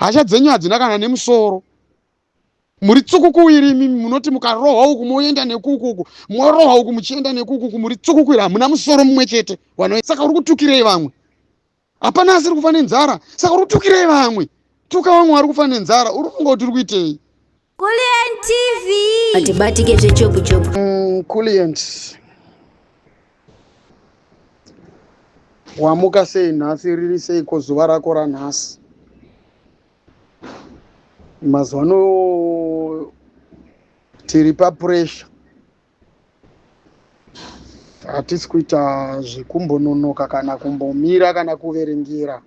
Hasha dzenyu hadzina kana nemusoro. Muri tsukukuwiri imimi, munoti mukarohwa uku moenda nekuku uku, morohwa uku muchienda nekuku uku, muri tsukukuwiri, hamuna musoro mumwe chete. Saka uri kutukirei vamwe? Hapana asiri kufa nenzara, saka uri kutukirei vamwe? Tuka vamwe vari kufa nenzara, uri kufunga kuti uri kuitei? Kulliant TV. Atibatike zvechopu chopu. Kulliant. Wamuka sei nhasi, riri seiko zuva rako ranhasi? Mazuva ano tiri papressure, hatisi kuita zvekumbononoka kana kumbomira kana kuverengera.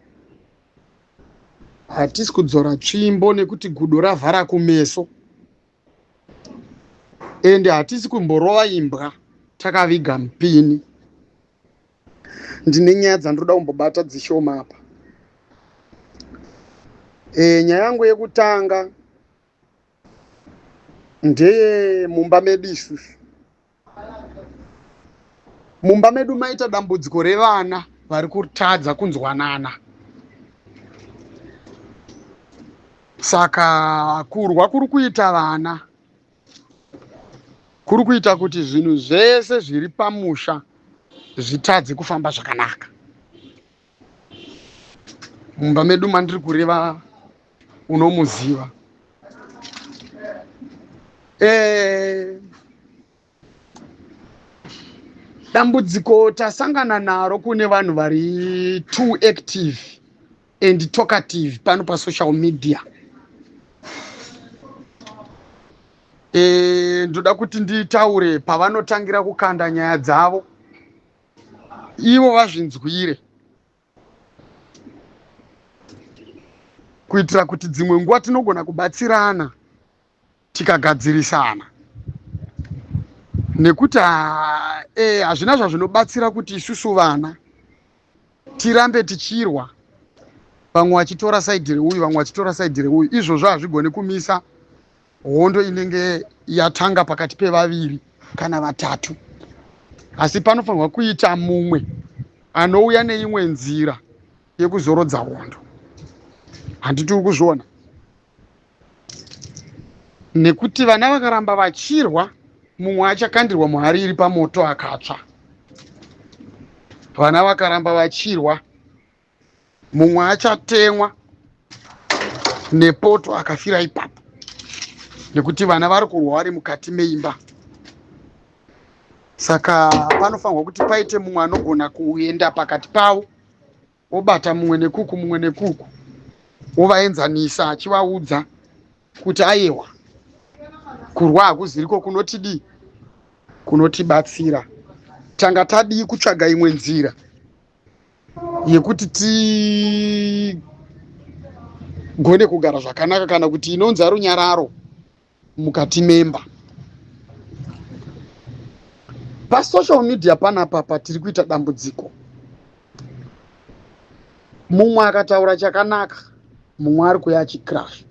Hatisi kudzora tsvimbo nekuti gudo ravhara kumeso, ende hatisi kumborova imbwa takaviga mupini. Ndine nyaya dzandinoda kumbobata dzishoma apa. Nyaya yangu yekutanga ndeye mumba medu isusu. Mumba medu maita dambudziko revana vari kutadza kunzwanana. Saka kurwa kuri kuita vana kuri kuita kuti zvinhu zvese zviri pamusha zvitadze kufamba zvakanaka. Mumba medu mandiri kureva unomuziva. Dambudziko tasangana naro kune vanhu vari too active and talkative pano pasocial media. Ndoda kuti nditaure pavanotangira kukanda nyaya dzavo ivo vazvinzwire, kuitira kuti dzimwe nguva tinogona kubatsirana tikagadzirisana, nekuti hazvina zvazvinobatsira kuti isusu vana tirambe tichirwa, vamwe vachitora saidhi reuyu, vamwe vachitora saidhi reuyu. Izvozvo hazvigoni kumisa hondo inenge yatanga pakati pevaviri kana vatatu, asi panofanirwa kuita mumwe anouya neimwe nzira yekuzorodza hondo. Handiti uri kuzviona? Nekuti vana vakaramba vachirwa, mumwe achakandirwa muhari iri pamoto akatsva. Vana vakaramba vachirwa, mumwe achatemwa nepoto akafira ipapo, nekuti vana vari kurwa vari mukati meimba. Saka panofanirwa kuti paite mumwe anogona kuenda pakati pavo, obata mumwe nekuku, mumwe nekuku, ovaenzanisa achivaudza kuti aiwa, kurwa hakuziriko kunotidii, kunotibatsira. Tanga tadii kutsvaga imwe nzira yekuti tigone kugara zvakanaka, kana kuti inonzi runyararo mukati memba. Pasocial media panapa patiri kuita dambudziko, mumwe akataura chakanaka, mumwe ari kuya achicrash.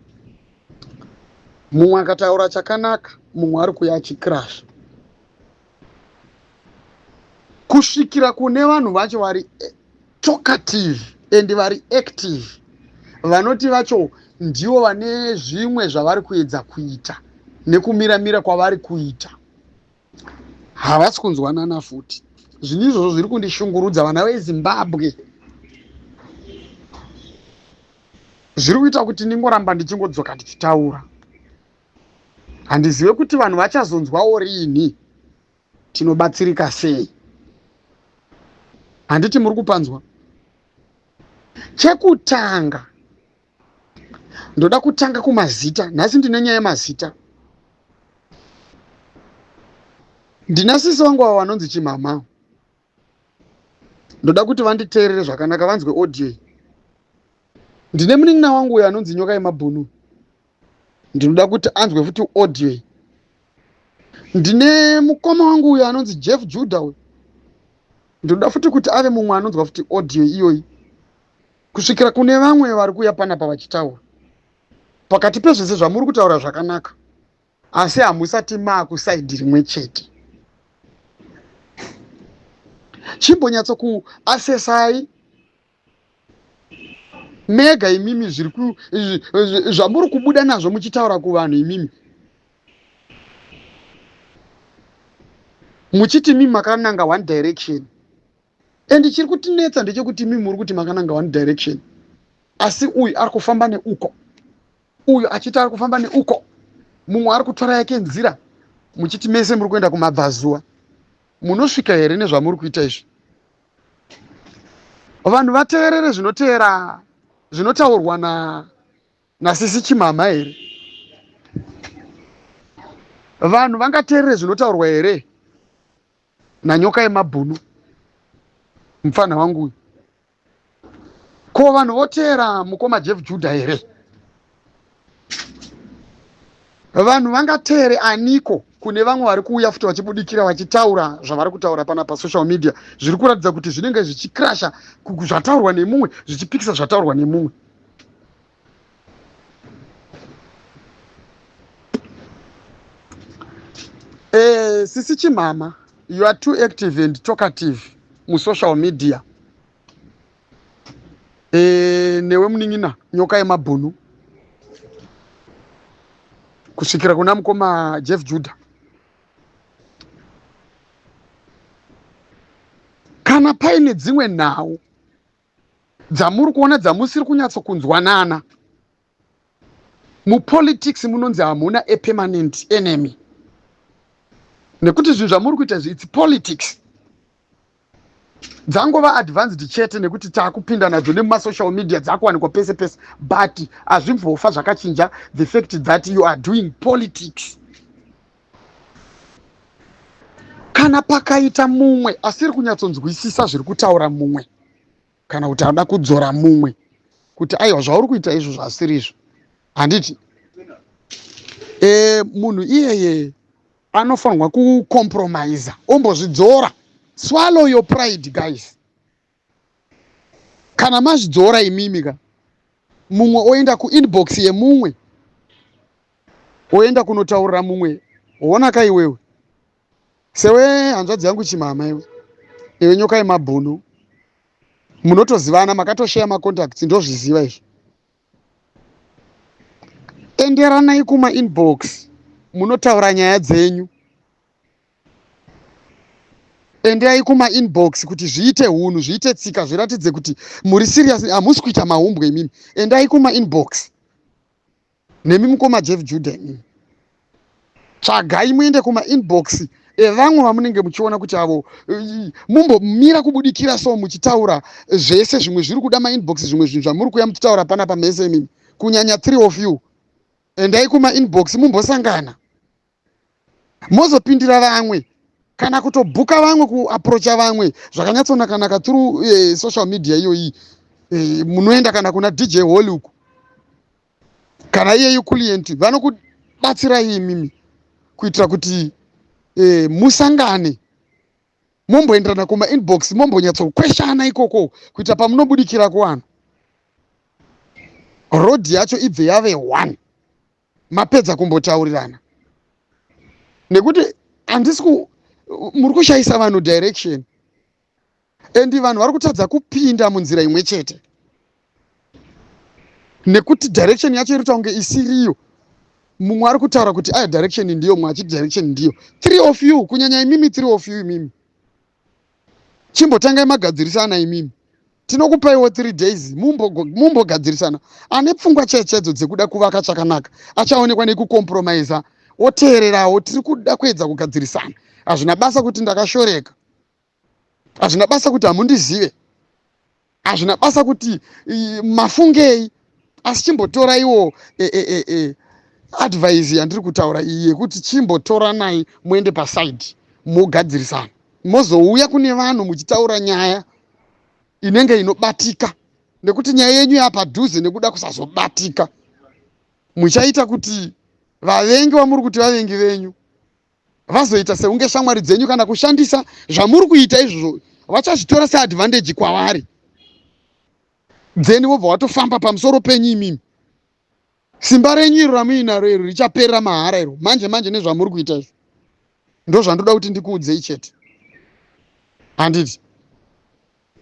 Mumwe akataura chakanaka, mumwe ari kuya achicrash, kusvikira kune vanhu vacho vari talkative and vari active, vanoti vacho ndivo vane zvimwe zvavari kuedza kuita nekumiramira kwavari kuita, havasi kunzwanana futi. Zvinhu izvozvo zviri kundishungurudza vana veZimbabwe, zviri kuita kuti ndingoramba ndichingodzoka ndichitaura. Handizive kuti vanhu vachazonzwawo riini, tinobatsirika sei. Handiti muri kupanzwa? Chekutanga ndoda kutanga kumazita. Nhasi ndine nyaya yemazita. Ndina sisi vangu ava vanonzi Chimama. Ndoda kuti vanditeerere zvakanaka, vanzwe audio iyi. Ndine munin'ina wangu uyo anonzi Nyoka Yemabhunu. Ndinoda kuti anzwe futi audio iyi. Ndine mukoma wangu uyo anonzi Jeff Judah uyo. Ndinoda futi kuti ave mumwe anonzwa futi audio iyoyi, kusvikira kune vamwe vari kuuya panapa vachitaura. Pakati pezvese zvamuri kutaura zvakanaka, asi hamusati maakusaidhi rimwe chete. Chimbonyatso kuasesai Mega imimi zviri zvamuri kubuda nazvo muchitaura kuvanhu imimi muchiti imi makananga one direction and chiri kutinetsa ndechekuti imi muri kuti makananga one direction asi uyu ari kufamba neuko uyu achiti ari kufamba neuko mumwe ari kutora yake nzira muchiti mese muri kuenda kumabvazuva munosvika here nezvamuri kuita izvi vanhu vateerere zvinoteera zvinotaurwa na nasisi chimhamha here vanhu vangateerere zvinotaurwa here nanyoka yemabhunu mupfanha wangu uyu ko vanhu voteera mukoma jeff judah here vanhu vangateere aniko kune vamwe vari kuuya futi vachibudikira vachitaura zvavari kutaura pana pasocial media zviri kuratidza kuti zvinenge zvichikrasha zvataurwa nemumwe zvichipikisa zvataurwa nemumwe Eh, sisi chimama you are too active and talkative musocial media eh, newe munin'ina nyoka yemabhunu kusvikira kuna mukoma jeff judah kana paine dzimwe nhau dzamuri kuona dzamusiri kunyatsokunzwanana mupolitics munonzi hamuna a permanent enemy nekuti zvinhu zvamuri kuita izvi its politics dzangova advanced chete nekuti taakupinda nadzo nemumasocial media dzakuwanikwa pese pese but hazvimbofa zvakachinja the fact that you are doing politics kana pakaita mumwe asiri kunyatsonzwisisa zviri kutaura mumwe kana kuti anoda kudzora mumwe kuti aiwa zvauri kuita izvo zvasiri izvo handiti e, munhu iyeye anofanirwa kucompromise ombozvidzora swallow your pride guys kana mazvidzora imimi ka mumwe oenda kuinbox yemumwe oenda kunotaurira mumwe wona ka iwewe sewe hanzvadzi yangu chimama iwe iwe nyoka yemabhunu munotozivana makatosheya macontacts ndozviziva izvi enderanai kumainbox munotaura nyaya dzenyu endai kumainbox kuti zviite hunhu zviite tsika zviratidze kuti muri serious hamusi kuita mahumbwe imimi endai kumainbox nemi mukoma jeff judah imimi tsvagai muende kumainbox evamwe vamunenge muchiona kuti avo mumbomira kubudikira so muchitaura zvese zvimwe zviri kuda mainbox zvimwe zvinhu zvamuri kuya muchitaura panapa mese imimi kunyanya three of you endai kumainbox mumbosangana mozopindira vamwe kana kutobhuka vamwe kuaprocha vamwe zvakanyatsonakanaka through eh, social media iyoyi eh, munoenda kana kuna dj hall uku kana iyeyu client vanokubatsirai imimi kuitira kuti eh, musangane momboenderana kumainbox mombonyatsokweshana ikoko kuitira pamunobudikira kuvanhu road yacho ibve yave one mapedza kumbotaurirana nekuti handisi ku muri kushayisa vanhu direction and vanhu vari kutadza kupinda munzira imwe chete nekuti direction yacho iri kunge isiriyo mumwe ari kutaura kuti aya direction ndiyo mumwe achiti direction ndiyo three of you kunyanya imimi three of you imimi chimbotangai magadzirisana imimi tinokupaiwo 3 days mumbogadzirisana ane pfungwa chechedzo dzekuda kuvaka chakanaka achaonekwa nekukompromisa oteererawo tiri kuda kuedza kugadzirisana hazvina basa kuti ndakashoreka hazvina basa kuti hamundizive hazvina basa kuti mafungei asi chimbotoraiwo e, e, e, e, advice yandiri kutaura iyi yekuti chimbotoranai muende paside mogadzirisana mozouya kune vanhu muchitaura nyaya inenge inobatika nekuti nyaya yenyu yapadhuze nekuda kusazobatika muchaita kuti vavengi vamuri kuti vavengi venyu vazoita sekunge shamwari dzenyu kana kushandisa zvamuri kuita izvozvo vachazvitora seadvantage kwavari then vobva watofamba pamusoro penyu imimi simba renyu iro ramuinaro iro richaperera mahara iro manje manje nezvamuri kuita izvo ndozvandoda kuti ndikuudzei chete handiti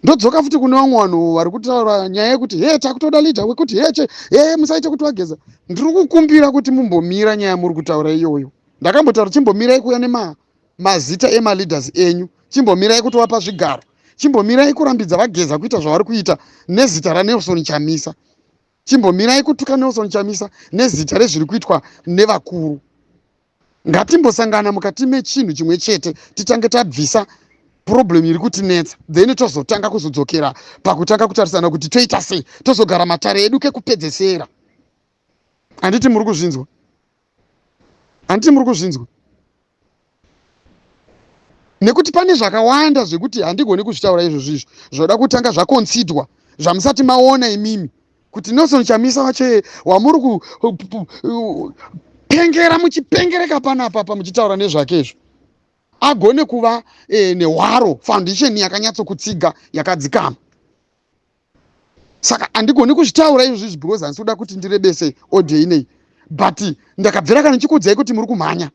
Ndodzoka futi kune vamwe vanhu vari kutaura nyaya yekuti he takutoda leader wekuti heche he musaite kuti wageza. Ndiri kukumbira kuti mumbomira nyaya muri kutaura iyoyo. Ndakambotaura chimbomirai kuuya nemazita emaleaders enyu, chimbomirai kutovapa zvigaro, chimbomirai kurambidza vageza kuita zvavari kuita nezita raNelson Chamisa, chimbomirai kutuka Nelson Chamisa nezita rezviri kuitwa nevakuru. Ngatimbosangana mukati mechinhu chimwe chete, titange tabvisa problem iri kutinetsa, then tozotanga kuzodzokera pakutanga kutarisana kuti toita sei, tozogara matare edu kekupedzesera. Handiti muri kuzvinzwa? Handiti muri kuzvinzwa? Nekuti pane zvakawanda zvekuti handigoni kuzvitaura izvozvo, izvo zvoda kutanga zvakonsidwa zvamusati maona imimi kuti Nelson Chamisa wacho wamuri kupengera muchipengereka panapa pa muchitaura nezvake izvo agone kuva nehwaro, foundation yakanyatsokutsiga, yakadzikama. Saka handigoni kuzvitaura izvozvo izvi because handisi kuda kuti ndirebese audio inei, but ndakabvira kana ndichikuudzai kuti muri kumhanya.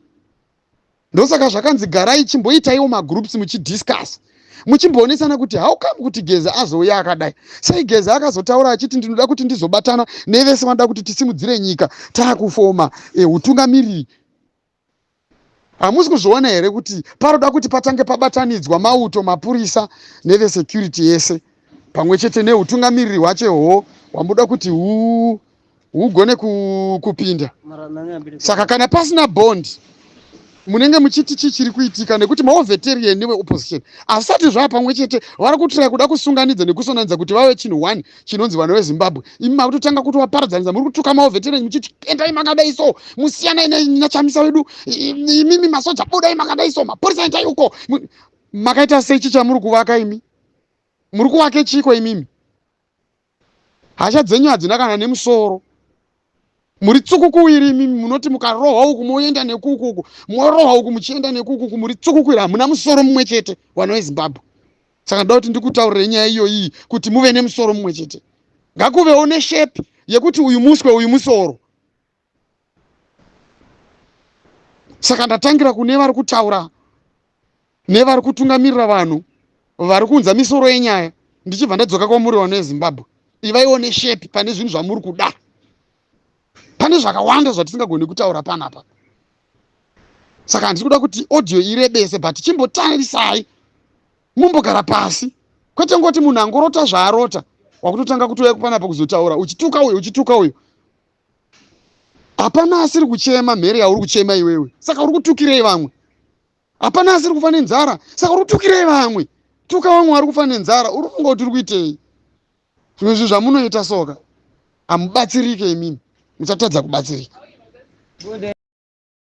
Ndosaka zvakanzi garai, chimboitaiwo magroups muchidiscuss, muchimboonesana kuti how come kuti Geza azouya akadai. Sei Geza akazotaura achiti ndinoda kuti ndizobatana nevese vanoda kuti tisimudzire nyika, taakufoma utungamiriri? Hamusi kuzviona here kuti paroda kuti patange pabatanidzwa mauto, mapurisa nevesecurity yese pamwe chete neutungamiriri hwacho hwamuda kuti hugone kupinda? Saka kana pasina bond, munenge muchiti chii chiri kuitika? Nekuti mawar veteran neveopposition asati zvaa pamwe chete, vari kutry kuda kusunganidza nekusonanidza kuti vave chinhu one chinonzi vana veZimbabwe. Imi makutotanga kutovaparadzanisa, muri kutuka mawar veteran muchiti endai makadai so, musiyanai naChamisa wedu, imimi masoja budai makadai so, mapurisa endai uko. Makaita sei? Chi chamuri kuvaka imi? Muri kuvake chiko imimi? Hasha dzenyu hadzina kana nemusoro. Muri tsukukuwiri imimi, munoti mukarohwa uku moenda nekuku, uku morohwa uku muchienda nekuku uku. Muri tsukukuwiri, hamuna musoro mumwe chete, vana veZimbabwe. Saka ndoda kuti ndikutaurirei nyaya iyoyi kuti muve nemusoro mumwe chete. Ngakuvewo neshape yekuti uyu muswe, uyu musoro. Saka ndatangira kune vari kutaura nevari kutungamirira vanhu vari kuunza misoro yenyaya, ndichibva ndadzoka kwamuri vano veZimbabwe. Ivaiwo neshape pane zvinhu zvamuri kuda. Pane zvakawanda zvatisingagoni kutaura panapa, saka handisi kuda kuti audio irebese, but chimbotarisai, mumbogara pasi, kwete ngoti munhu angorota zvaarota wakutotanga kutouya kupanapa kuzotaura uchituka uyu, uchituka uyu. Hapana asiri kuchema mhere yauri kuchema iwewe, saka uri kutukirei vamwe? Hapana asiri kufa nenzara, saka uri kutukirei vamwe? Tuka vamwe vari kufa nenzara. Uri kufunga kuti uri kuitei? Zvimwe zvinhu zvamunoita soka, hamubatsirike imimi, muchatadza kubatsirika.